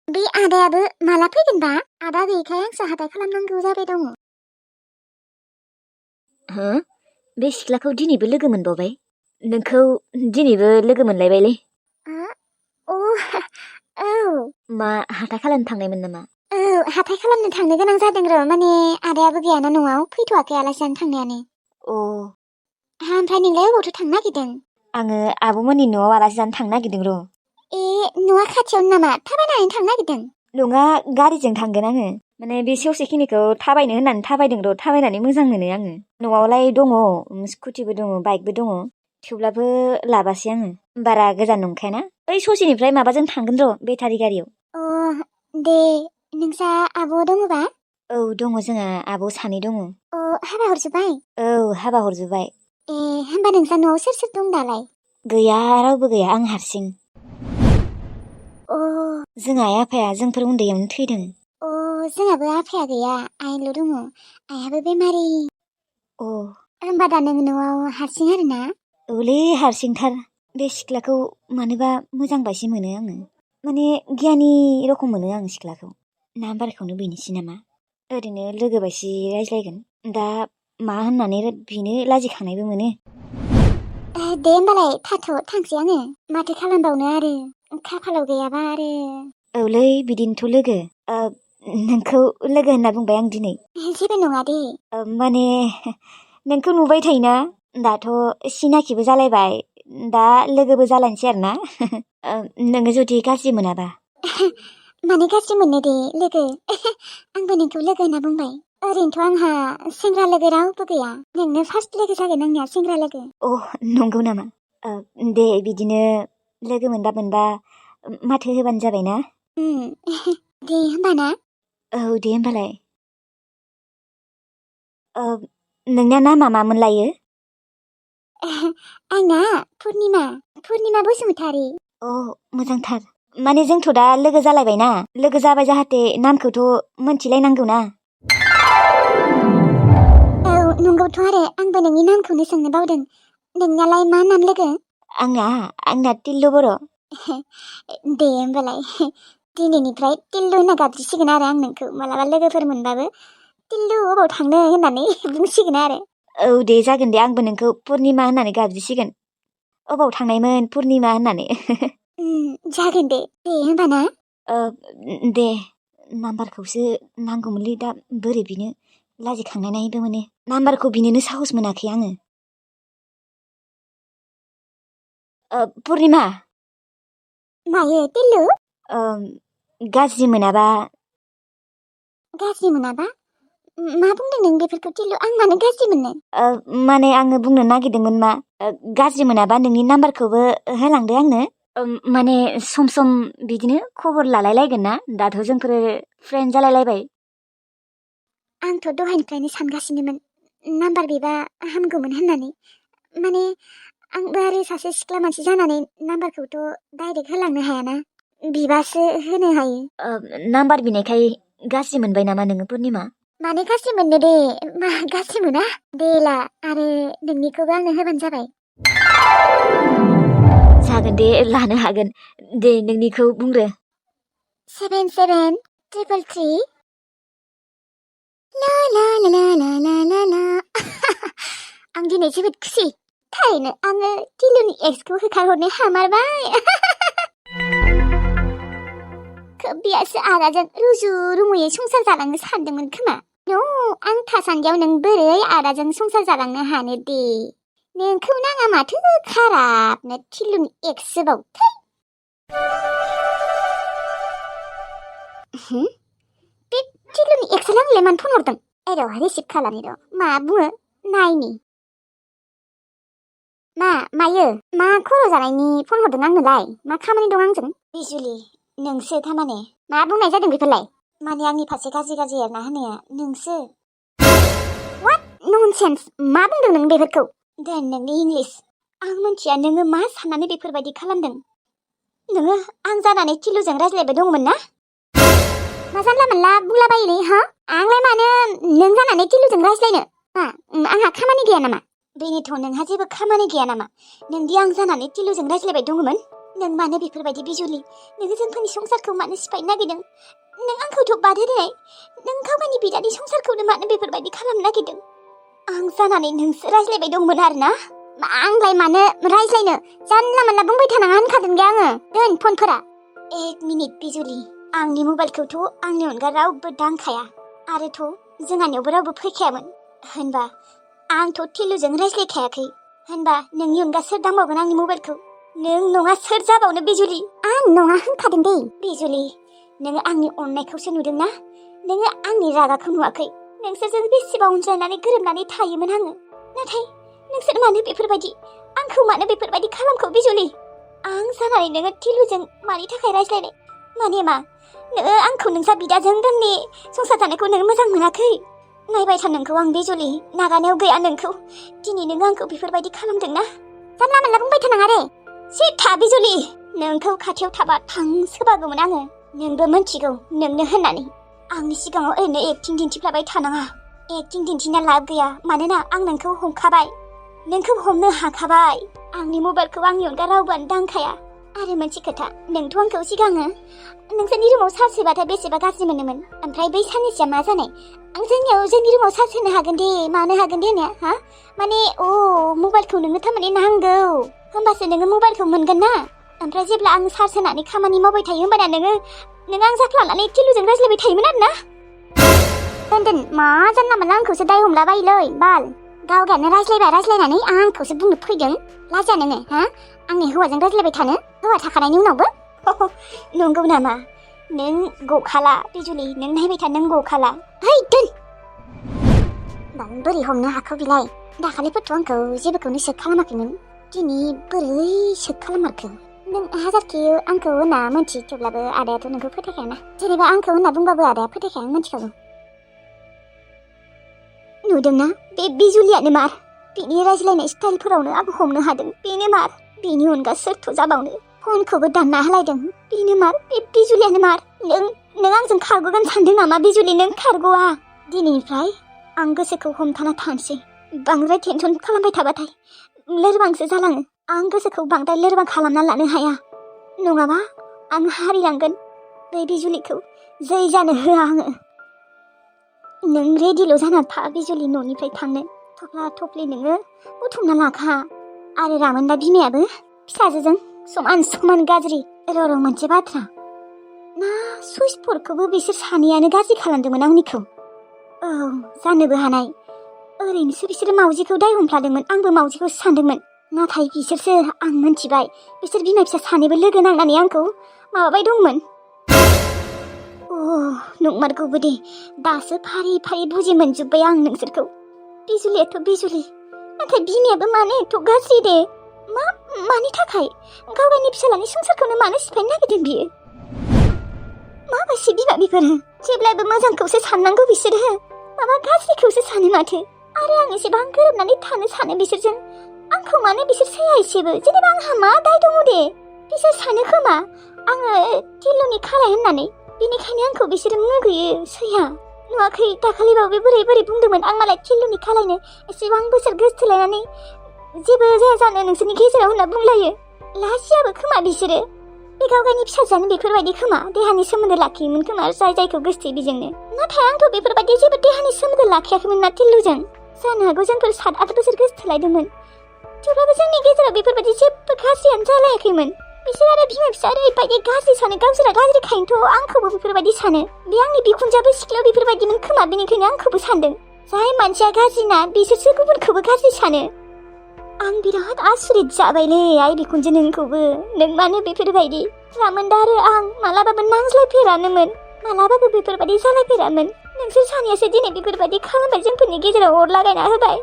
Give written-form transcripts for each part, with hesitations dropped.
बे आदायाबो माला फैगोनबा? आदा गैयैखाय आंसो हाथाय खालामनांगौ जाबाय दङ। हो? बे सिख्लाखौ दिनैबो लोगो मोनबावबाय? नोंखौ दिनैबो लोगो मोनलायबायलै। औ मा हाथाय खालामनो थांनायमोन नामा? औ हाथाय खालामनो थांनो गोनां जादों र'। माने आदायाबो गैयाना न'आव, फैथ'वाखै आलासि जानो थांनायानो। अ ओमफ्राय नोंलाय अबावथो थांनो नागिरदों? आङो आब'मोननि न'आव आलासि जानो थांनो नागिरदों र'। न'आ खाथियावनो नामा? थाबायनानै थांनो नागिरदों? नङा, गारिजों थांगोन आङो। माने बे ससेखिनिखौ थाबायनो होननानै थाबायदों र'। थाबायनानै मोजां मोनो आङो। न'आवलाय दङ, स्कुटिबो दङ, बाइकबो दङ। थेवब्लाबो लाबासै आङो। बारा गोजान नंखायाना। ओइ ससेनिफ्राय माबाजों थांगोन र', बेटारि गारियाव। दे, नोंसा आब' दङबा? औ दङ, जोंहा आब' सानै दङ। हाबा हरजोब्बाय? औ, हाबा हरजोब्बाय। होमबा नोंसा न'आव सोर सोर दं दालाय? गैया, रावबो गैया, आं हारसिं। जोंहा आइ आफाया जोंफोर उन्दैयावनो थैदों। जोंहाबो आफाया गैया, आइल' दङ। आइयाबो बेमारि। होमबा दा नों न'आव हारसिं आरोना? औलै, हारसिंथार। बे सिख्लाखौ मानोबा मोजां बायसि मोनो आङो। माने गियानि रखम मोनो आं सिख्लाखौ। नाम्बारखौनो बिनोसै नामा? ओरैनो लोगो बायसि रायज्लायगोन। दा मा होननानै बिनो लाजिखांनायबो मोनो। दे होमबालाय थांसै आङो। माथो खालामबावनो आरो, खाफालाव गैयाबा आरो। औलै, बिदिनोथ' लोगो। नोंखौ लोगो होनना बुंबाय आं दिनै। जेबो नङा दे। माने नोंखौ नुबाय थायोना, दाथ' सिनाखिबो जालायबाय, दा लोगोबो जालायनोसै आरोना। नोङो जुदि गाज्रि मोनाबा। माने गाज्रि मोननो दे लोगो। आंबो नोंखौ लोगो होनना बुंबाय। ओरैनोथ' आंहा सेंग्रा लोगो रावबो गैया। नोंनो फार्स्ट लोगो जागोन आंनिया, सेंग्रा लोगो। नंगौ नामा? दे, बिदिनो लोगो मोनबा माथो होबानो जाबायना। दे होमबा ना? औ, दे होमबालाय। नोंना नामा मामोन लायो? आंना पुर्निमा बसुमतारी। मोजांथार। माने जोंथ' दा लोगो जालायबायना, लोगो जाबाय जाहाथे नामखौथ' मोनथिलायनांगौ ना। औ नंगौथ' आरो, आंबो नोंनि नामखौनो सोंनो बावदों। नोंनालाय मा नाम लोगो? आंना टिल्लु बर'। दे होमबालाय, दिनैनिफ्राय टिल्लु होनना गाबज्रिसिगोन आरो आं नोंखौ। मालाबा लोगोफोर मोनबाबो टिल्लु अबाव थांनो होननानै बुंसिगोन आरो। औ दे, जागोन दे, आंबो नोंखौ पुर्निमा होननानै गाबज्रिसिगोन। अबाव थांनायमोन पुर्निमा होननानै। जागोन दे होमबा ना? दे, नाम्बारखौसो नांगौमोनलै, दा बोरै बिनो लाजिखांनायबो मोनो। नाम्बारखौ बिनोनो साहस मोनाखै आङो। पुर्निमा। मायो टिल्लु? गाज्रि मोनाबा? गाज्रि मोनाबा? मा बुंदों नों बेफोरखौ टिल्लु? आं मानो गाज्रि मोननो? माने आङो बुंनो नागिरदोंमोन मा, गाज्रि मोनाबा नोंनि नाम्बारखौबो होलांदो आंनो। माने सम सम बिदिनो खबर लालायलायगोन ना, दाथ' जोंफोर फ्रेन्ड जालायलायबाय। आंथ' दहायनिफ्रायनो सानगासिनोमोन नाम्बार बिबा हामगौमोन होननानै। माने आंबो आरो सासे सिख्ला मानसि जानानै नाम्बारखौथ' डाइरेक्ट होलांनो हायाना, बिबासो होनो हायो। नाम्बार बिनायखाय गाज्रि मोनबाय नामा नोङो पुर्निमा? माने गाज्रि मोननो दे, मा गाज्रि मोना? दे ला, आरो नोंनिखौबो आंनो होबानो जाबाय। जागोन दे, लानो हागोन। दे, नोंनिखौ बुंदो। 773333 ला ला ला ला ला ला ला ला। आं दिनै जोबोद खुसि। थारैनो आङो टिल्लुनि एक्सखौ होखारहरनो हामारबाय। बियासो आदाजों रुजु रुमुयै संसार जालांनो सानदोंमोन खोमा। आं थासान्दियाव नों बोरै आदाजों संसार जालांनो हानो दे? नोंखौ नाङा माथो खाराबनो टिल्लुनि एक्ससोबाव। बे टिल्लुनि एक्सआलाय आंलाय मानो फन हरदों? र' रिसिभ खालामनि र', मा बुङो नायनि। मायो? मा खर' जानायनि फन हरदों आंनोलाय? मा खामानि दं आंजों? बिजुलि, नोंसो थारमाने। मा बुंनाय जादों बेफोरलाय? माने आंनि फारसे गाज्रि एरना होनाया नोंसो? वाट ननसेन्स, मा बुंदों नों बेफोरखौ? दोन नोंनि इंलिस। आं मिन्थिया नोङो मा साननानै बेफोरबायदि खालामदों। नोङो आं जानानै टिल्लुजों रायज्लायबाय दंमोन ना? मा जानला मोनला बुंलाबायोलै, हा? आंलाय मानो नों जानानै टिल्लुजों रायज्लायनो? आंहा खामानि गैया नामा? बेनोथ' नोंहा जेबो खामानि गैया नामा? नोंदि आं जानानै टिल्लुजों रायज्लायबाय दङमोन? नों मानो बेफोरबायदि बिजुलि? नोङो जोंफोरनि संसारखौ मानो सिफायनो नागिरदों? नों आंखौथ' बादेनाय। नों गावगायनि बिदानि संसारखौनो मानो बेफोरबायदि खालामनो नागिरदों? आं जानानै नोंसो रायज्लायबाय दंमोन आरोना? आंलाय मानो रायज्लायनो? जानला मानला बुंबाय थानाङा होनखादों दे आङो। दोन फनफोरा। 1 मिनिट बिजुलि। आंनि मबाइलखौथ' आंनि अनगा रावबो दांखाया। आरोथ' जोंहानियावबो रावबो फैखायामोन। होनबा आंथ' टिलुजों रायज्लायखायाखै। होनबा नोंनि अनगा सोर दांबावगोन आंनि मबाइलखौ? नों नङा सोर जाबावनो बिजुलि? आं नङा होनखादों दे। बिजुलि, नोङो आंनि अननायखौसो नुदोंना? नोङो आंनि रागाखौ नुवाखै। नोंसोरजों बेसेबा अनज्लायनानै गोरोबनानै थायोमोन आङो। नाथाय नोंसोर मानो बेफोरबायदि? आंखौ मानो बेफोरबायदि खालामखो बिजुलि? आं जानानै नोङो टिलुजों मानि थाखाय रायज्लायनाय? माने मा? नोङो आंखौ नोंसा बिदाजों दोंनि संसार जानायखौ नोङो मोजां मोनाखै? नायबाय था नोंखौ आं बिजुलि। नागारनायाव गैया नोंखौ। दिनै नों आंखौ बेफोरबायदि खालामदोंना? जानला मानला बुंबाय थानाङा दे। सिथा बिजुलि। नोंखौ खाथियाव थाबा थांसोबागौमोन आङो। नोंबो मिथिगौ नोंनो होननानै। आंनि सिगाङाव ओरैनो एक्टिं दिन्थिफ्लाबाय थानाङा। एक्टिं दिन्थिना लाब गैया। मानोना आं नोंखौ हमखाबाय। नोंखौ हमनो हाखाबाय। आंनि मबाइलखौ आंनि अनगा रावबोआनो दांखाया। आरो मोनसे खोथा, नोंथ' आंखौ सिगाङो नोंसोरनि रुमाव सार्ज होबाथाय बेसेबा गाज्रि मोनोमोन। ओमफ्राय बै साननैसोआ मा जानाय? आं जोंनि रुमाव सार्ज होनो हागोन दे, मानो हागोन दे होननाया, हा? माने मबाइलखौ नोंनो थारमाने नांगौ। होमबासो नोङो मबाइलखौ मोनगोन ना? ओमफ्राय जेब्ला आं सार्ज होनानै खामानि मावबाय थायो होमबाना नोङो आं जाफ्लानानै टिलुजों रायज्लायबाय थायोमोन आरोना? दोन मा जानला मानला आंखौसो दाय हमला बायोलै बाल। गावगायानो रायज्लायनानै आंखौसो बुंनो फैदों। लाजिया नोङो, हा? आंनि हौवाजों रायज्लायबाय थानो? हौवा थाखानायनि उनावबो? नंगौ नामा? नों गखाला बिजुलि। नों नायबाय था, नों गखाला। है दोन। बोरै हमनो हाखौ बिलाय? दाखालिफोरथ' आंखौ जेबोखौनो सेक खालामाखैमोन। दिनै बोरै सेक खालामारखो? नों हाजारखि आंखौ होनना मोनथि, थेवब्लाबो आदायाथ' नोंखौ फोथायखायाना। जेनेबा आंखौ होनना बुंबाबो आदाया फोथायखाया, आं मिथिखागौ। नुदोंना? बे बिजुलियानो मार। बेनि रायज्लायनाय स्टाइलफोरावनो आं हमनो हादों। बेनो मार। बेनि अनगा सोरथ' जाबावनो? फनखौबो दानना होलायदों। बेनो मार। बे बिजुलियानो मार। नों आंजों खारग'गोन सानदों नामा बिजुलि? नों खारग'आ। दिनैनिफ्राय आं गोसोखौ हमथाना थानोसै। बांद्राय टेनसन खालामबाय थाबाथाय लोरबांसो जालाङो। आं गोसोखौ बांद्राय लोरबां खालामना लानो हाया। नङाबा आं हारिलांगोन। बे बिजुलिखौ जै जानो होआ आङो। नों रेडिल' जानानै था बिजुलि, न'निफ्राय थांनो। थफ्ला थफ्लि नोङो बुथुमना लाखा। आरो रामोनदा बिमायाबो फिसाजोजों समान गाज्रि। र' मोनसे बाथ्रा। ना सुइस बर्डखौबो बिसोर सानैयानो गाज्रि खालामदोंमोन आंनिखौ? औ, जानोबो हानाय। ओरैनोसो बिसोरो मावजिखौ दाय हमफ्लादोंमोन। आंबो मावजिखौसो सानदोंमोन। नाथाय बिसोरसो, आं मोनथिबाय। बिसोर बिमा फिसा सानैबो लोगो नांनानै आंखौ माबाबाय दंमोन। नंमारगौबो दे। दासो फारि फारि बुजि मोनजोब्बाय आं नोंसोरखौ। बिजुलियाथ' बिजुलि, नाथाय बिमायाबो मानो एथ' गाज्रि दे? मानि थाखाय? गावगायनि फिसालानि संसारखौनो मानो सिफायनो नागिरदों बियो? माबायदि बिमा बिफोरो? जेब्लायबो मोजांखौसो साननांगौ बिसोरो। माबा गाज्रिखौसो सानो माथो। आरो आं एसेबां गोरोबनानै थानो सानो बिसोरजों। आंखौ मानो बिसोर सैया एसेबो? जेनेबा आंहा मा दाय दङ दे? बिसोर सानो खोमा आङो टिलुनि खालाय होननानै। बेनिखायनो आंखौ बिसोरो मुगैयो, सैया। नुवाखै दाखालिबावबो बोरै बुंदोंमोन आं मालाय टिलुनि खालायनो एसेबां बोसोर गोसथोलायनानै जेबो जाया जानो नोंसोरनि गेजेराव होनना बुंलायो। लाजियाबो खोमा बिसोरो। बे गावगायनि फिसाजोआनो बेफोरबायदि खोमा। देहानि सोमोन्दो लाखियोमोन खोमा जायखौ गोसथोयो बेजोंनो। नाथाय आंथ' बेफोरबायदि जेबो देहानि सोमोन्दो लाखियाखैमोन ना टिलुजों। जानो हागौ जोंफोर 7-8 बोसोर गोसथोलायदोंमोन। थेवब्लाबो जोंनि गेजेराव बेफोरबायदि जेबो गाज्रियानो जालायाखैमोन। बिसोर आरो बिमा फिसा ओरैबायदि गाज्रि सानो, गावसोरा गाज्रिखायनोथ' आंखौबो बेफोरबायदि सानो। बे आंनि बिखुनजोआबो सिख्लायाव बेफोरबायदिमोन खोमा, बेनिखायनो आंखौबो सानदों। जाय मानसिया गाज्रिना बिसोरसो गुबुनखौबो गाज्रि सानो। आं बिराद आसुरित जाबायलै आइ बिखुनजो नोंखौबो। नों मानो बेफोरबायदि? रामोनदा आरो आं मालाबाबो नांज्लायफेरानोमोन। मालाबाबो बेफोरबायदि जालायफेरामोन। नोंसोर सानैयासो दिनै बेफोरबायदि खालामबाय, जोंफोरनि गेजेराव अर लागायना होबाय।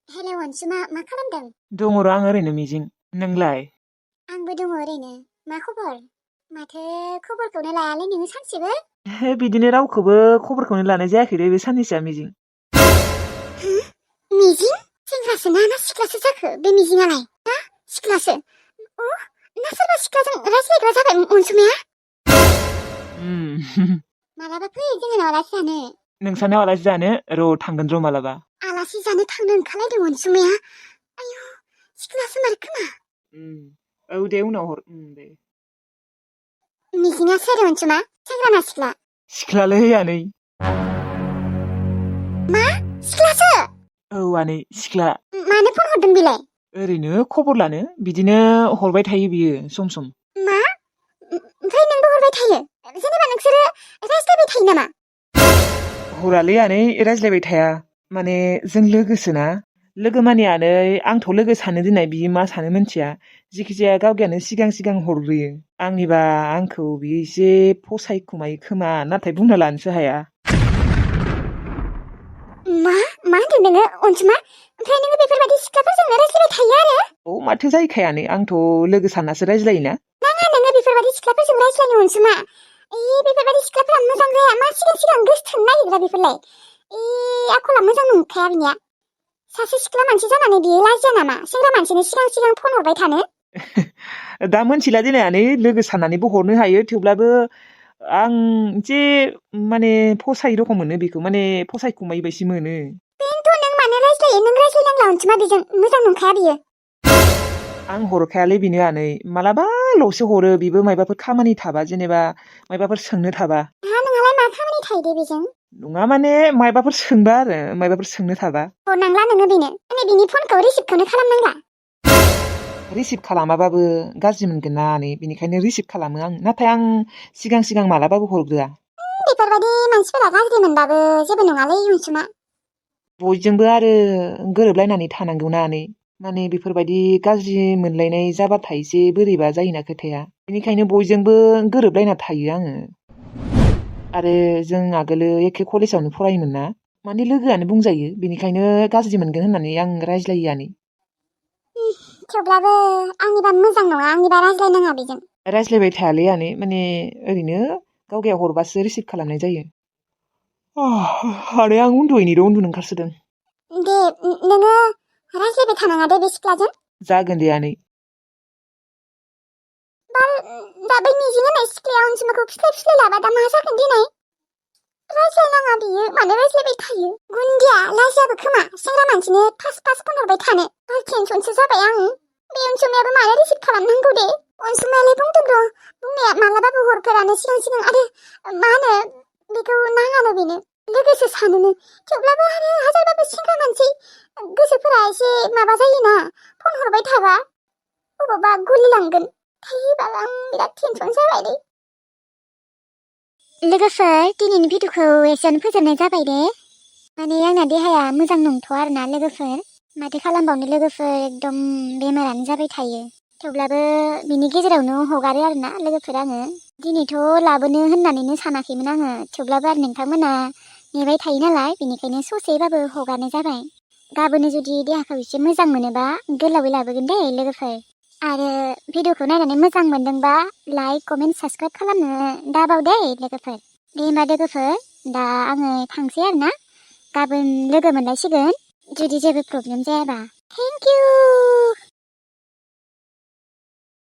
हेलौ अनसुमा, मा खालामदों? दङ र' आं ओरैनो मिजिं। नोंलाय? आंबो दङ ओरैनो। मा खबर? माथो खबरखौनो लायालै नोङो सानसेबो? बिदिनो रावखौबो खबरखौनो लानाय जायाखै रे बे साननैसोआ मिजिं। मिजिं? सेंग्रासो ना सिख्लासो जाखो बे मिजिङालाय? ना सिख्लासो? ना सोरबा सिख्लाजों रायज्लायग्रा जाबाय अनसुमाया? मालाबा फै जोंहानाव आलासि जानो। नोंसानाव आलासि जानो? र' थांगोन र' मालाबा। आलासि जानो थांनो ओंखारलायदों अनसुमाया। आयौ, सिख्लासो मार खोमा। औ दे उनाव हर दे। मिजिङा सोर अनसुमा? सेंग्राना सिख्ला? सिख्लालै आनै। मा? सिख्लासो? औ आनै सिख्ला। मानो फन हरदों बेलाय? ओरैनो खबर लानो बिदिनो हरबाय थायो बियो सम सम। मा? ओमफ्राय नोंबो हरबाय थायो? जेनेबा नोंसोरो रायज्लायबाय थायो नामा? हरालै आनै रायज्लायबाय थाया। माने जों लोगोसोना। लोगो माने आनै आंथ' लोगो सानो दोननाय बियो मा सानो मिथिया। जिखिजाया गावगायानो सिगां हरग्रोयो। आंनिबा आंखौ बियो एसे फसायखुमायो खोमा नाथाय बुंना लानोसो हाया। मा होनदों नोङो अनसुमा? ओमफ्राय नोङो बेफोरबायदि सिख्लाफोरजोंनो रायज्लायबाय थायो आरो? औ माथो जाहैखायानो आंथ' लोगो साननासो रायज्लायोना। नाङा नोङो बेफोरबायदि सिख्लाफोरजों रायज्लायनो अनसुमा। बेफोरबायदि सिख्लाफोरा मोजां जाया। मा सिगां गोसो थोनो नागिरग्रा बेफोरलाय? आखला मोजां नंखाया बिनिया। सासे सिख्ला मानसि जानानै बियो लाजिया नामा? सेंग्रा मानसिनो सिगां फन हरबाय थानो? दा मोनथिला दिनै आनै लोगो साननानैबो हरनो हायो थेवब्लाबो आं एसे माने फसायै रखम मोनो बेखौ माने फसायखुमायै बायदि मोनो। बेनोथ' नों मानो रायज्लायो? नों रायज्लायनांला अनसुमा बेजों। मोजां नंखाया बियो। आं हरखायालै बेनो आनै मालाबाल'सो हरो बेबो मायबाफोर खामानि थाबा जेनेबा मायबाफोर सोंनो थाबा। नोंहालाय मा खामानि थायो दे बेजों? नङा माने मायबाफोर सोंबा आरो मायबाफोर सोंनो थाबा। हरनांला नोङो बेनो। माने बिनि फनखौ रिसिभखौनो खालामनांला। रिसिभ खालामाबाबो गाज्रि मोनगोन ना आनै बेनिखायनो रिसिभ खालामो आं। नाथाय आं सिगां मालाबाबो हरग्रोआ। बेफोरबायदि मानसिफोरा गाज्रि मोनबाबो जेबो नङालै अनसुमा। बयजोंबो आरो गोरोबलायनानै थानांगौना आनै। माने बेफोरबायदि गाज्रि मोनलायनाय जाबाथाय एसे बोरैबा जायोना खोथाया। बेनिखायनो बयजोंबो गोरोबलायना थायो आङो। आरो जों आगोलो एखे कलेजावनो फरायोमोन ना। माने लोगोआनो बुंजायो। बेनिखायनो गाज्रि मोनगोन होननानै आं रायज्लायो आनै। थेवब्लाबो आंनिबा मोजां नङा। आंनिबा रायज्लायनाङा बेजों। रायज्लायबाय थायालै आनै माने ओरैनो गावगाया हरबासो रिसिभ खालामनाय जायो। आनै आं उन्दुनो ओंखारसोदों। दे नोङो रायज्लायबाय थानाङा दे बे सिख्लाजों। जागोन दे आनै। दा बै मिजिं होननाय सिख्लाया अनसुमाखौ फिस्लाय लाबा दा मा जागोन देनाय? रायज्लायनाङा बियो। मानो रायज्लायबाय थायो? गुन्दिया लाजियाबो खोमा सेंग्रा मानसिनो फास फन हरबाय थानो। टेनसनसो जाबाय आं। बे अनसुमायाबो मानो रिसिभ खालामनांगौ दे? अनसुमायालाय बुंदों र' बुंनाया मालाबाबो हरफेरानो सिगां आरो मा होनो बेखौ नाङानो बेनो। लोगोसो सानोनो। थेवब्लाबो आरो हाजारबाबो सेंग्रा मानसि गोसोफोरा एसे माबा जायोना। फन हरबाय थाबा अबावबा गुलि लांगोन। बाबा आं बिराद टेनसन जाबाय दे। लोगोफोर दिनैनि भिडिअखौ एसेयावनो फोजोबनाय जाबाय दे। माने आंना देहाया मोजां नंथ'आ आरोना लोगोफोर। माथो खालामबावनो लोगोफोर एकदम बेमारानो जाबाय थायो। थेवब्लाबो बिनि गेजेरावनो हगारो आरोना लोगोफोर आङो। दिनैथ' लाबोनो होननानैनो सानाखैमोन आङो। थेवब्लाबो आरो नोंथांमोना नेबाय थायो नालाय बेनिखायनो ससेबाबो हगारनाय जाबाय। गाबोनो जुदि देहाखौ एसे मोजां मोनोबा गोलावै लाबोगोन दे लोगोफोर। आरो भिडिअखौ नायनानै मोजां मोनदोंबा लाइक कमेन्ट साबस्क्राइब खालामनो दाबाव दे लोगोफोर। दे होमबा लोगोफोर दा आङो थांसै आरोना। गाबोन लोगो मोनलायसिगोन जुदि जेबो प्रब्लेम जायाबा। Thank you.